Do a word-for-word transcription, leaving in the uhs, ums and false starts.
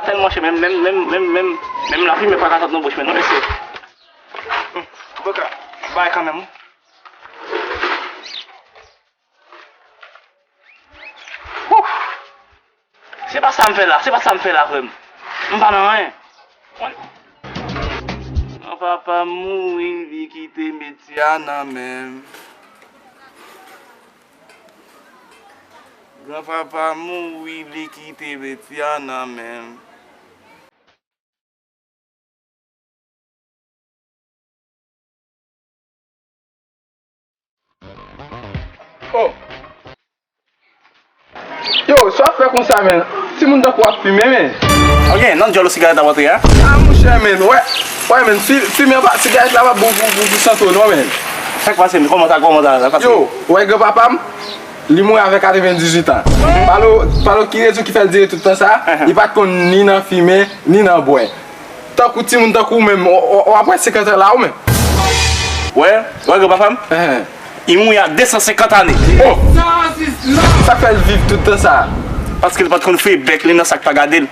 Tèlman chè, menm, menm, menm, menm, menm, menm lafimen pa ka sot nan bouch mwen, non, mesye. Hmm, boka, bay kanmenm, wi. Ouf! Se pa sa m fè la, se pa sa m fè la, frè m. M pa nan anyen. Granpapa m mouri, li kite metye a nan men m. Granpapa m mouri, li kite metye a nan men m. Oh. Yo, sa w ap fè konsa, men? Timoun tankou w ap fimen, men. Ok, nan dyòl ou sigarèt ap antre a? Ah, monchè, men, wè. Wè, men, fi-, fimen pa, sigarèt la pa bon pou, pou, pou sante w, non, men. Sa k pase, men? Kòman sa, kòman sa, sa k pase? Yo, wè granpapa m, li mouri avèk katrevendizuit an. Palo, palo ki rezon ki fè l dire tout tan sa, li pa t konn ni nan fimen, ni nan bwè. Tankou timoun tankou w menm, w, w, w ap wè senkant an la ou menm. Wè, wè granpapa m? Li mouri a de san senkant ane. Oh! Sa k fè l viv tout tan sa? Paske l pa t konn fouye bèk li nan sa k pa gade l.